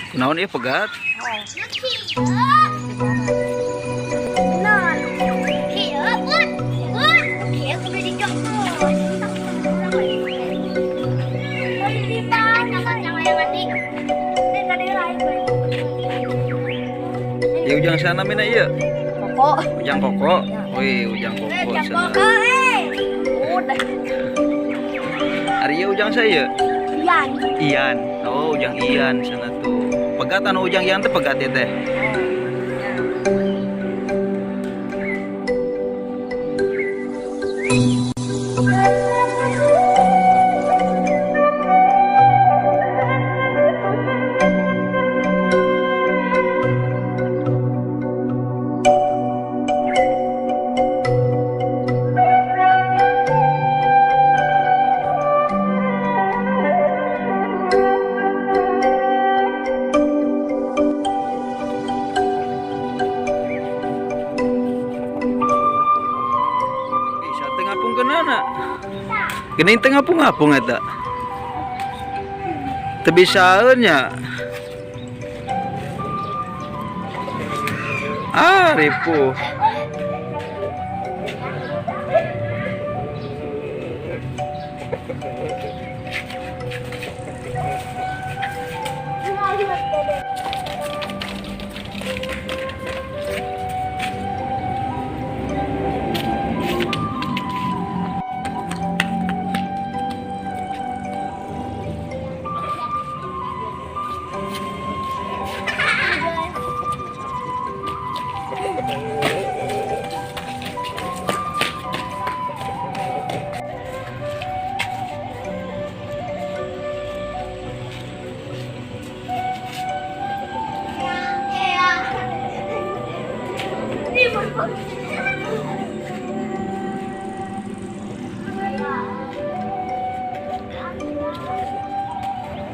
Kunaon ieu pegat? Ya ujang sana mina ieu. Koko. Ujang koko. Wih, ujang koko sana. Udah. Ari ieu ujang saya? Ian. Ian. Oh, ujang Ian sana tuh. Pegat anu ujang Ian teh pegat ya teh. Geuning teu ngapung-ngapung eta. Teu bisaeun nya. Ah, ripuh.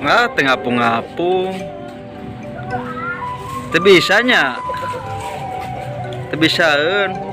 Ah, teu ngapung-ngapung. Teu bisanya. Teu bisaeun.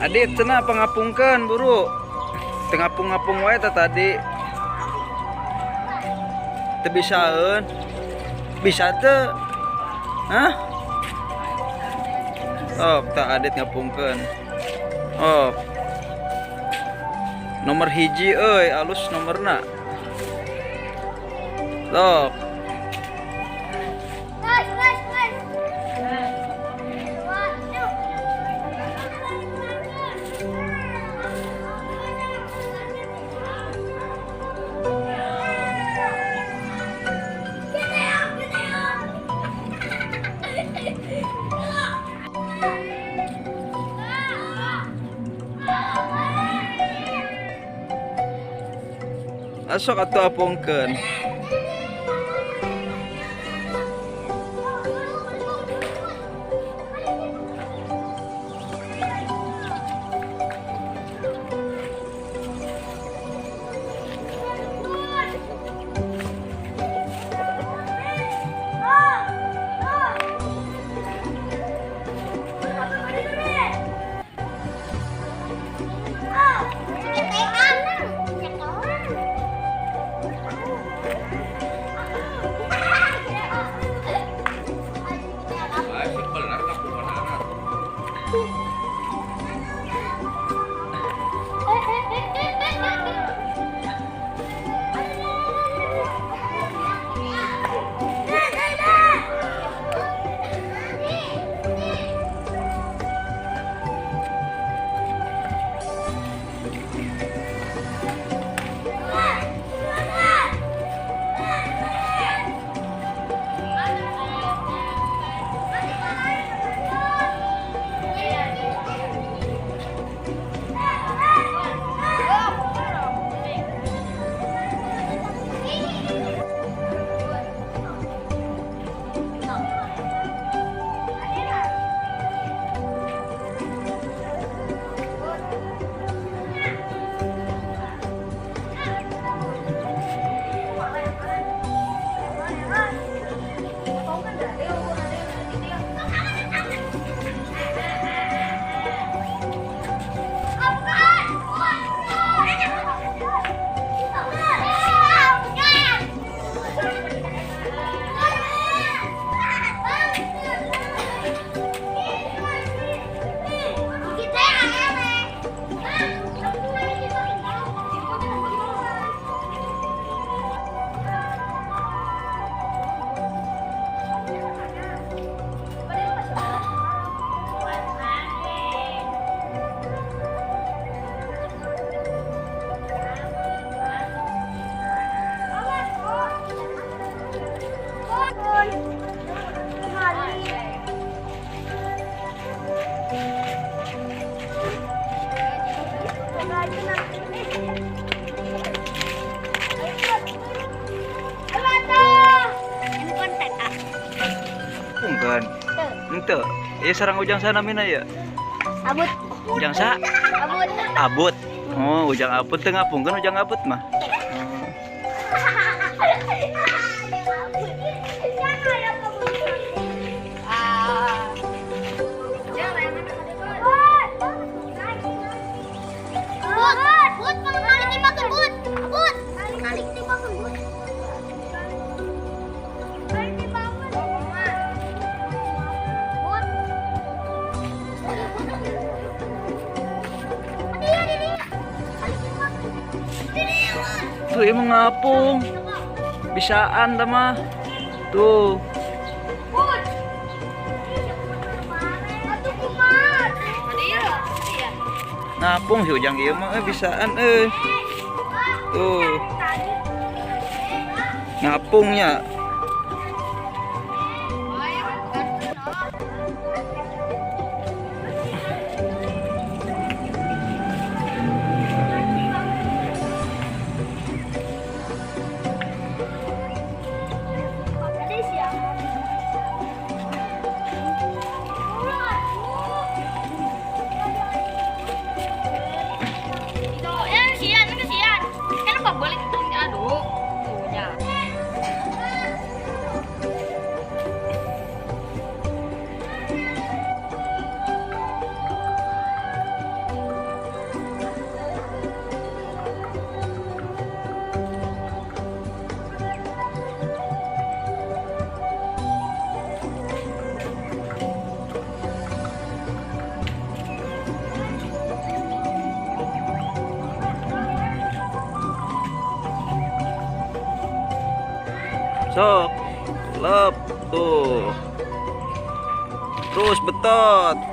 Adit cenah pangapungkeun buru. Teu ngapung-ngapung wae teh tadi. Teu bisaeun. Bisa teu? Hah? Oh, tak Adit ngapungkeun. Oh. Nomor hiji euy, alus nomorna. Sok. Asok atuh apungkeun. Henteu. Ieu sarang Ujang sana mina ya? Abut. Ujang sa? Abut. Abut. Oh, Ujang Abut teu ngapungkeun Ujang Abut mah. Tuh emang ngapung. Bisaan dah mah. Tuh. Ngapung si Ujang ieu mah bisaan euy. Tuh. Ngapungnya. Sok, lep tuh. Terus betot.